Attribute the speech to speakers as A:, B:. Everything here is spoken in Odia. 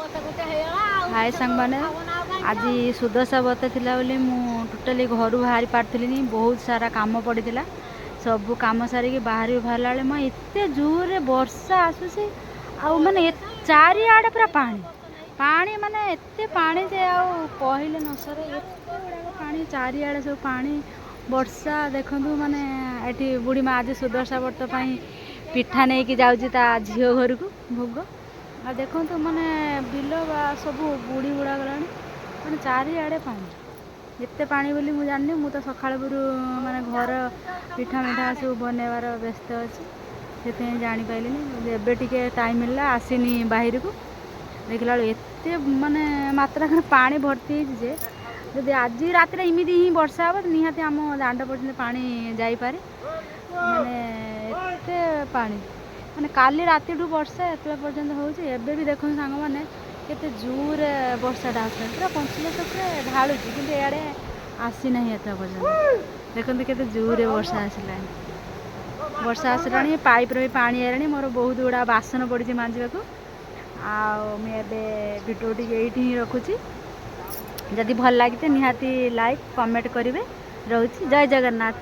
A: ହାଏ ସାଙ୍ଗମାନେ, ଆଜି ସୁଦଶା ବ୍ରତ ଥିଲା ବୋଲି ମୁଁ ଟୋଟାଲି ଘରୁ ବାହାରି ପାରୁଥିଲିନି। ବହୁତ ସାରା କାମ ପଡ଼ିଥିଲା। ସବୁ କାମ ସାରିକି ବାହାରି ବାହାରିଲା ବେଳେ ମୋ ଏତେ ଜୋରରେ ବର୍ଷା ଆସୁଛି ଆଉ ମାନେ ଚାରିଆଡ଼େ ପୁରା ପାଣି ପାଣି, ମାନେ ଏତେ ପାଣି ଯେ ଆଉ କହିଲେ ନ ସରେ। ଏତେ ଗୁଡ଼ାକ ପାଣି, ଚାରିଆଡ଼େ ସବୁ ପାଣି, ବର୍ଷା। ଦେଖନ୍ତୁ, ମାନେ ଏଠି ବୁଢ଼ୀ ମା ଆଜି ସୁଦଶା ବ୍ରତ ପାଇଁ ପିଠା ନେଇକି ଯାଉଛି ତା ଝିଅ ଘରକୁ ଭୋଗ। ଆଉ ଦେଖନ୍ତୁ, ମାନେ ବିଲ ବା ସବୁ ବୁଡ଼ି ବୁଡ଼ା ଗଲାଣି, ମାନେ ଚାରିଆଡ଼େ ପାଣି। ଏତେ ପାଣି ବୋଲି ମୁଁ ଜାଣିନି। ମୁଁ ତ ସକାଳ ମାନେ ଘର ପିଠା ମିଠା ସବୁ ବନେଇବାର ବ୍ୟସ୍ତ ଅଛି, ସେଥିପାଇଁ ଜାଣିପାରିଲିନି। ଏବେ ଟିକେ ଟାଇମ୍ ମିଳିଲା, ଆସିନି ବାହାରକୁ, ଦେଖିଲା ବେଳକୁ ଏତେ ମାନେ ମାତ୍ରାରେ ପାଣି ଭର୍ତ୍ତି ହେଇଛି ଯେ ଯଦି ଆଜି ରାତିରେ ଏମିତି ହିଁ ବର୍ଷା ହେବ, ନିହାତି ଆମ ଦାଣ୍ଡ ପର୍ଯ୍ୟନ୍ତ ପାଣି ଯାଇପାରେ। ମାନେ ଏତେ ପାଣି, ମାନେ କାଲି ରାତିଠୁ ବର୍ଷା ଏତେ ପର୍ଯ୍ୟନ୍ତ ହେଉଛି। ଏବେ ବି ଦେଖନ୍ତୁ ସାଙ୍ଗମାନେ, କେତେ ଜୋରରେ ବର୍ଷାଟା ଆସିଲାଣି, ପୁରା ପଞ୍ଚଲିଙ୍ଗେଶ୍ୱର ପୁରା ଢାଳୁଛି, କିନ୍ତୁ ଏଆଡ଼େ ଆସିନାହିଁ ଏତେ ପର୍ଯ୍ୟନ୍ତ। ଦେଖନ୍ତୁ କେତେ ଜୋରରେ ବର୍ଷା ଆସିଲାଣି, ବର୍ଷା ଆସିଲାଣି, ପାଇପ୍ରେ ବି ପାଣି ଆଇଲାଣି। ମୋର ବହୁତ ଗୁଡ଼ା ବାସନ ପଡ଼ିଛି ମାଜିବାକୁ। ଆଉ ମୁଁ ଏବେ ଭିଡ଼ିଓ ଟିକେ ଏଇଠି ହିଁ ରଖୁଛି। ଯଦି ଭଲ ଲାଗିଥାଏ, ନିହାତି ଲାଇକ୍ କମେଣ୍ଟ କରିବେ। ରହୁଛି, ଜୟ ଜଗନ୍ନାଥ।